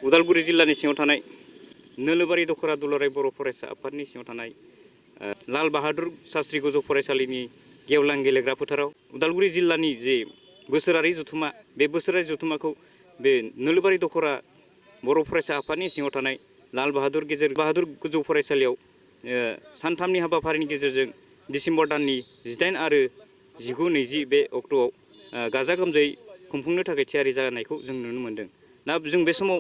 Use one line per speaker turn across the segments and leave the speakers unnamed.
उदालगुरि जिल्लानि सिङाव थानाय नोलोबारि दखरा दुलाराय बर' फरायसा आफादनि सिङाव थानाय लाल बाहादुर शास्त्री गोजौ फरायसालिनि गेवलां गेलेग्रा फोथाराव उदालगुरि जिल्लानि जे बोसोरारि जथुमा बे बोसोरारि जथुमाखौ बे नोलोबारि दखरा बर' फरायसा आफादनि सिङाव थानाय लाल बाहादुर गोजौ फरायसालियाव सानथामनि हाबाफारिनि गेजेरजों डिसेम्बर दाननि 18 आरो 19-20 बे अक्ट'आव गाजा गोमजायै खुंफुंनो थाखाय थियारि जानायखौ जों नुनो मोन्दों। दा जों बे समाव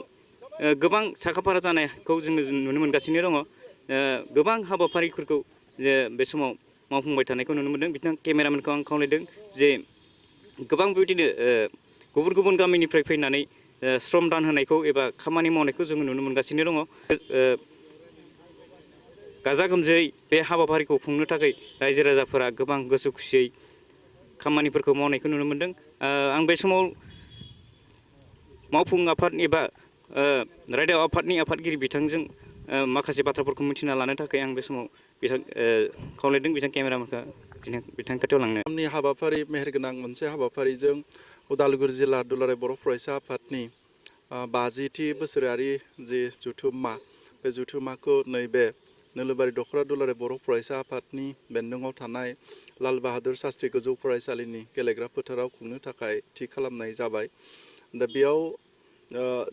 गोबां साखाफारा जानायखौ जोङो नुनो मोनगासिनो दङ। गोबां हाबाफारिफोरखौ बे समाव मावफुंबाय थानायखौ नुनो मोन्दों। बिथां केमेरामेनखौ आं खावलायदों जे गोबां बेबायदिनो गुबुन गुबुन गामिनिफ्राय फैनानै श्रम दान होनायखौ एबा खामानि मावनायखौ जोङो नुनो मोनगासिनो दङ। गाजा गोमजायै बे हाबाफारिखौ खुंनो थाखाय रायजो राजाफोरा गोबां गोसो खुसियै खामानिफोरखौ मावनायखौ नुनो मोन्दों। आं बे समाव मावफुं आफाद एबा रायदों आफादनि आफादगिरि बिथांजों माखासे बाथ्राफोरखौ मिथिना लानो थाखाय आं बे समाव बिथां खावलायदों बिथां केमेरामेनखौ बिथां खाथियाव लांनो।
हाबाफारि मेहेरगोनां मोनसे हाबाफारिजों उदालगुरि जिल्ला दुलाराय बर' फरायसा आफादनि 50थि बोसोरारि जि जथुम्मा बे जथुम्माखौ नैबे नोलोबारि दखरा दुलाराय बर' फरायसा आफादनि बेन्दोङाव थानाय लाल बाहादुर शास्त्री गोजौ फरायसालिनि गेलेग्रा फोथाराव खुंनो थाखाय थि खालामनाय जाबाय। दा बेयाव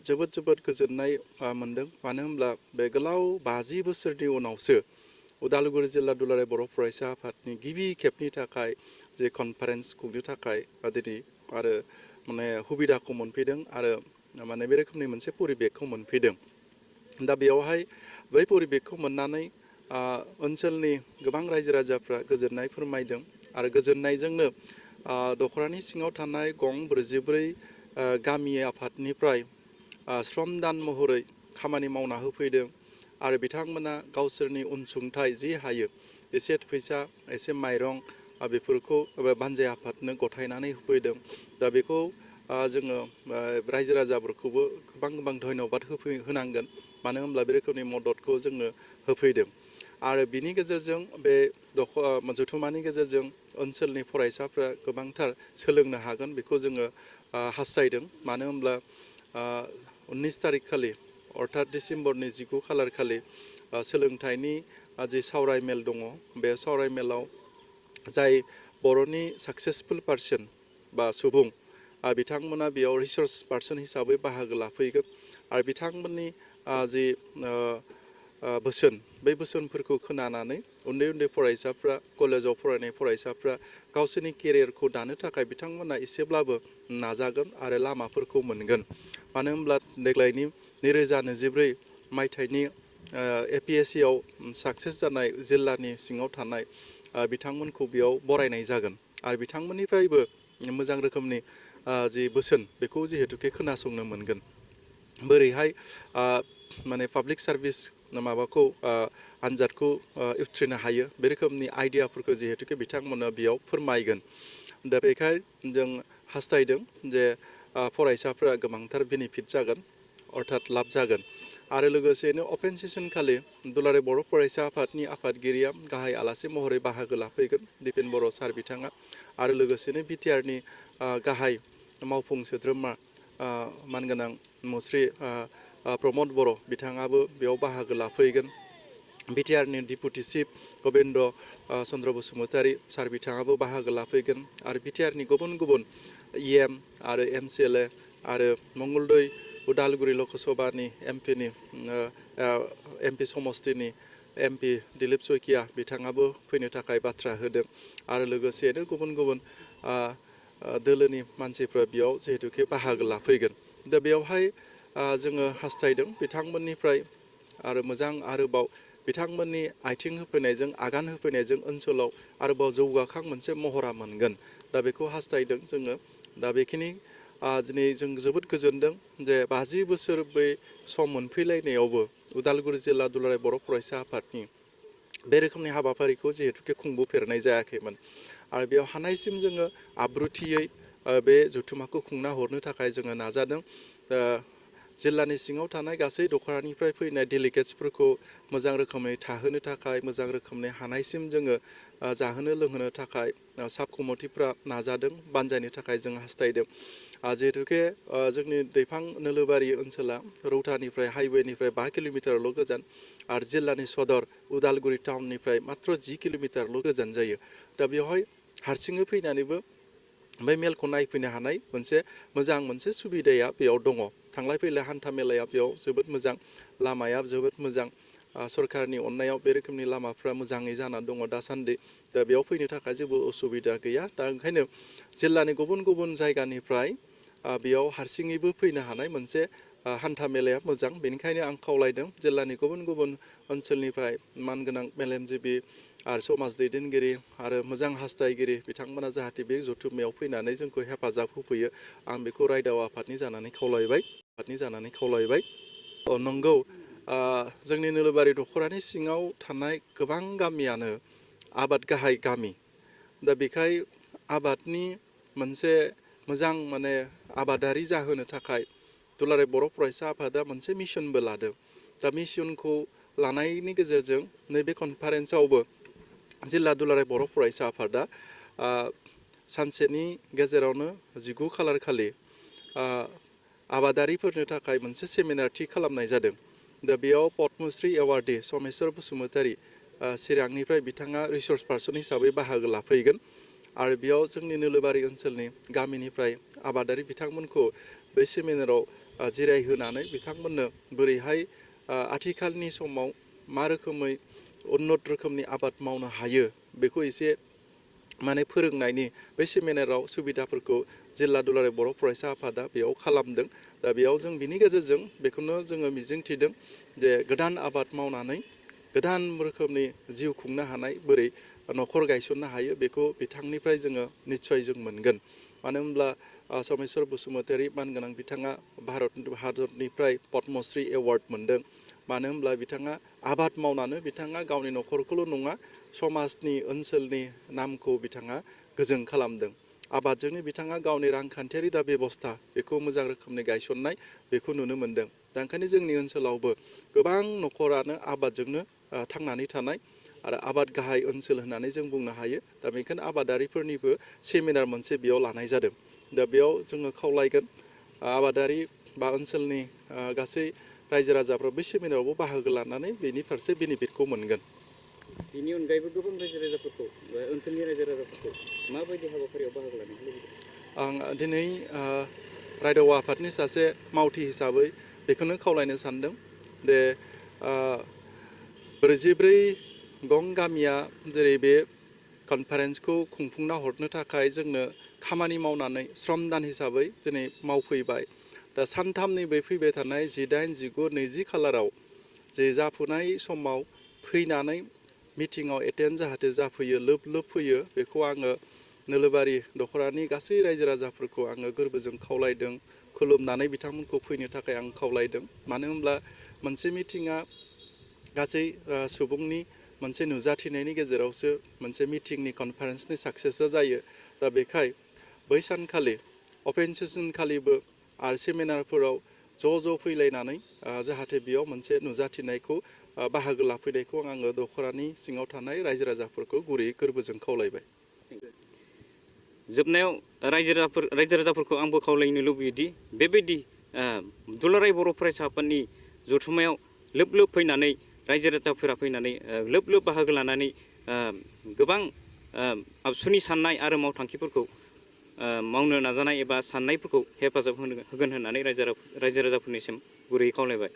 जोबोद गोजोननाय मोन्दों। मानो होनब्ला बे गोलाव 50 बोसोरनि उनावसो उदालगुरि जिल्ला दुलाराय बर' फरायसा आफादनि गिबि खेबनि थाखाय जे कनफारेन्स खुंनो थाखाय दिनै आरो माने सुबिदाखौ मोनफैदों आरो माने बे रोखोमनि मोनसे परिबेकखौ मोनफैदों। दा बेयावहाय बै परिबेकखौ मोननानै ओनसोलनि गोबां रायजो राजाफ्रा गोजोननाय फोरमायदों आरो गोजोननायजोंनो दखरानि सिङाव थानाय गं 44 गामि आफादनिफ्राय श्रम दान महरै खामानि मावना होफैदों आरो बिथांमोना गावसोरनि अनसुंथाइ जि हायो एसे फैसा एसे माइरं बेफोरखौ बानजाय आफादनो गथायनानै होफैदों। दा बेखौ जोङो रायजो राजाफोरखौबो गोबां धन्यबाद होनांगोन। मानो होनब्ला बे रोखोमनि मददखौ जोंनो होफैदों आरो बिनि गेजेरजों बे जथुम्मानि गेजेरजों ओनसोलनि फरायसाफ्रा गोबांथार सोलोंनो हागोन बेखौ जोङो हास्थायदों। मानो होनब्ला 19 तारिख खालि अर्थात डिसेम्बरनि 19 खालार खालि सोलोंथाइनि जि सावरायमेल दङ बे सावरायमेलाव जाय बर'नि साक्सेसफुल पार्सन बा सुबुं बिथांमोना बेयाव रिसर्स पार्सन हिसाबै बाहागो लाफैगोन आरो बिथांमोननि जि बोसोन बै बोसोनफोरखौ खोनानानै उन्दै फरायसाफ्रा कलेजाव फरायनाय फरायसाफ्रा गावसोरनि केरियारखौ दानो थाखाय बिथांमोना एसेब्लाबो नाजागोन आरो लामाफोरखौ मोनगोन। मानो होनब्ला देग्लायनि 2024 मायथाइनि APSCआव साक्सेस जानाय जिल्लानि सिङाव थानाय बिथांमोनखौ बेयाव बरायनाय जागोन आरो बिथांमोननिफ्रायबो मोजां रोखोमनि जि बोसोन बेखौ जिहेतुके खोनासंनो मोनगोन। बोरैहाय माने पाब्लिक सार्भिस माबाखौ आनजादखौ उथ्रिनो हायो बे रोखोमनि आइडियाफोरखौ जिहेतुके बिथांमोना बेयाव फोरमायगोन। दा बेखायनो जों हास्थायदों जे फरायसाफ्रा गोबांथार बेनिफिट जागोन अर्थात लाब जागोन आरो लोगोसेनो अपेन सेसन खालि दुलाराय बर' फरायसा आफादनि आफादगिरिया गाहाय आलासि महरै बाहागो लाफैगोन दिपेन बर' सार बिथाङा आरो लोगोसेनो बिटिआरनि गाहाय मावफुं सोद्रोमा मानगोनां मुस्रि प्रमद बर' बिथाङाबो बेयाव बाहागो लाफैगोन। बिटिआरनि डिपुटि चिफ गबिन्द चन्द्र बसुमतारी सार बिथाङाबो बाहागो लाफैगोन आरो बिटिआरनि गुबुन EM आरो MCLA आरो मंगलदै उदालगुरि लकसभानि MP समस्तिनि MP दिलीप सयकिया बिथाङाबो फैनो थाखाय बाथ्रा होदों आरो लोगोसेनो गुबुन दोलोनि मानसिफ्रा बेयाव जिहेतुके बाहागो लाफैगोन। दा बेयावहाय जोङो हास्थायदों बिथांमोननिफ्राय आरो मोजां आरोबाव बिथांमोननि आथिं होफैनायजों आगान होफैनायजों ओनसोलाव आरोबाव जौगाखां मोनसे महरा मोनगोन। दा बेखौ हास्थायदों जोङो। दा बेखिनि दिनै जों जोबोद गोजोनदों जे 50 बोसोर बै सम मोनफैलायनायावबो उदालगुरि जिल्ला दुलाराय बर' फरायसा आफादनि बे रोखोमनि हाबाफारिखौ जिहेतुके खुंबोफेरनाय जायाखैमोन आरो बेयाव हानायसिम जोङो आब्रुथियै बे जथुम्माखौ खुंना हरनो थाखाय जोङो नाजादों। जिल्लानि सिङाव थानाय गासै दखरानिफ्राय फैनाय डेलिगेट्सफोरखौ मोजां रोखोमै थाहोनो थाखाय मोजां रोखोमनि हानायसिम जोङो जाहोनो लोंहोनो थाखाय साब कमिटिफ्रा नाजादों बानजायनो थाखाय जों हास्थायदों जिहेतुके जोंनि दैफां नोलोबारि ओनसोला रौतानिफ्राय हाइवेनिफ्राय 5 किल'मिटारल' गोजान आरो जिल्लानि सदर उदालगुरि टाउननिफ्राय मात्र 10 किल'मिटारल' गोजान जायो दा बेवहाय हारसिङै फैनानैबो बे मेलखौ नायफैनो हानाय मोनसे सुबिदाया बेयाव दङ थांलाय फैलाय हान्था मेलाया बेयाव जोबोद मोजां लामाया जोबोद मोजां सरकारनि अननायाव बे रोखोमनि लामाफ्रा मोजाङै जानानै दङ दासान्दि दा बेयाव फैनो थाखाय जेबो उसुबिदा गैया दा ओंखायनो जिल्लानि गुबुन गुबुन जायगानिफ्राय बेयाव हारसिङैबो फैनो हानाय मोनसे हान्था मेलाया मोजां बेनिखायनो आं खावलायदों जिल्लानि गुबुन गुबुन ओनसोलनिफ्राय मानगोनां मेलेमजिबि आरो समाज दैदेनगिरि आरो मोजां हास्थायगिरि बिथांमोना जाहाथे बे जथुम्मायाव फैनानै जोंखौ हेफाजाब होफैयो आं बेखौ रायदाव आफादनि जानानै खावलायबाय नंगौ जोंनि नोलोबारि दख'रानि सिङाव थानाय गोबां गामियानो आबाद गाहाय गामि दा बेखाय आबादनि मोनसे मोजां आबादारि जाहोनो थाखाय दुलाराय बर' फरायसा आफादा मोनसे मिशनबो लादों दा मिशनखौ लानायनि गेजेरजों नैबे कनफारेन्सआवबो जिल्ला दुलाराय बर' फरायसा आफादा सानसेनि गेजेरावनो 19 खालार खालि आबादारिफोरनो थाखाय मोनसे सेमिनार थि खालामनाय जादों दा बेयाव पद्मश्री एवार्डी समेश्वर बसुमतारी चिरांनिफ्राय बिथाङा रिसर्स पार्सन हिसाबै बाहागो लाफैगोन आरो बेयाव जोंनि नोलोबारि ओनसोलनि गामिनिफ्राय आबादारि बिथांमोनखौ बे सेमिनाराव जिरायहोनानै बिथांमोननो बोरैहाय आथिखालनि समाव मा रोखोमै उन्नत रोखोमनि आबाद मावनो हायो बेखौ एसे फोरोंनायनि बे सेमिनाराव सुबिदाफोरखौ जिल्ला दुलाराय बर' फरायसा आफादा बेयाव खालामदों दा बेयाव जों बिनि गेजेरजों बेखौनो जोङो मिजिंथिदों जे गोदान आबाद मावनानै गोदान रोखोमनि जिउ खुंनो हानाय बोरै न'खर गायसननो हायो बेखौ बिथांनिफ्राय जोङो निस्सय जों मोनगोन मानो होनब्ला समेश्वर बसुमतारी मानगोनां बिथाङा भारतनिफ्राय पद्मश्री एवार्ड मोनदों मानो होनब्ला बिथाङा आबाद मावनानै बिथाङा गावनि न'खरखौल' नङा समाजनि ओनसोलनि नामखौ बिथाङा गोजों खालामदों आबादजोंनो बिथाङा गावनि रांखान्थियारि दा बेबस्था बेखौ मोजां रोखोमनि गायसननाय बेखौ नुनो मोनदों दा ओंखायनो जोंनि ओनसोलावबो गोबां न'खरानो आबादजोंनो थांनानै थानाय आरो आबाद गाहाय ओनसोल होननानै जों बुंनो हायो दा बेखायनो आबादारिफोरनिबो सेमिनार मोनसे बेयाव लानाय जादों दा बेयाव जोङो खावलायगोन आबादारि बा ओनसोलनि गासै रायजो राजाफ्रा बे सेमिनारावबो बाहागो लानानै बेनि फारसे बेनिफिटखौ मोनगोन
बेनि अनगायैबो गोबां रायजो राजाफोरखौ ओनसोलनि रायजो राजाफोरखौ माबायदि हाबाफारियाव बाहागो लानो लुबैदों
आं दिनै रायदाव आफादनि सासे मावथि हिसाबै बेखौनो खावलायनो सानदों दे 44 गं गामिया जेरै बे कनफारेन्सखौ खुंफुंना हरनो थाखाय जोंनो खामानि मावनानै श्रमदान हिसाबै दिनै मावफैबाय दा सानथामनि बे फैबाय थानाय 18, 19, 20 खालाराव जे जाफुनाय समाव फैनानै मिटिङाव एटेन्ड जाहाथे जाफैयो लोब फैयो बेखौ आङो नोलोबारि दख'रानि गासै रायजो राजाफोरखौ आङो गोरबोजों खावलायदों खुलुमनानै बिथांमोनखौ फैनो थाखाय आं खावलायदों मानो होनब्ला मोनसे मिटिङा गासै सुबुंनि मोनसे नुजाथिनायनि गेजेरावसो मोनसे मिटिंनि कनफारेन्सनि साक्सेसआ जायो दा बेखाय बै सानखालि अपेन सेसन खालिबो आरो सेमिनारफोराव ज' फैलायनानै जाहाथे बेयाव मोनसे नुजाथिनायखौ बाहागो लाफैनायखौ आङो दख'रानि सिङाव थानाय रायजो राजाफोरखौ गुरैयै गोरबोजों खावलायबाय
जोबनायाव रायजो राजाफोरखौ आंबो खावलायनो लुबैयोदि बेबायदि दुलाराय बर' फरायसा आफादनि जथुम्मायाव लोब फैनानै रायजो राजाफोरा फैनानै लोब बाहागो लानानै गोबां आबसुनि साननाय आरो मावथांखिफोरखौ मावनो नाजानाय एबा साननायफोरखौ हेफाजाब होगोन होननानै रायजो राजाफोरनिसिम गुरैयै खावलायबाय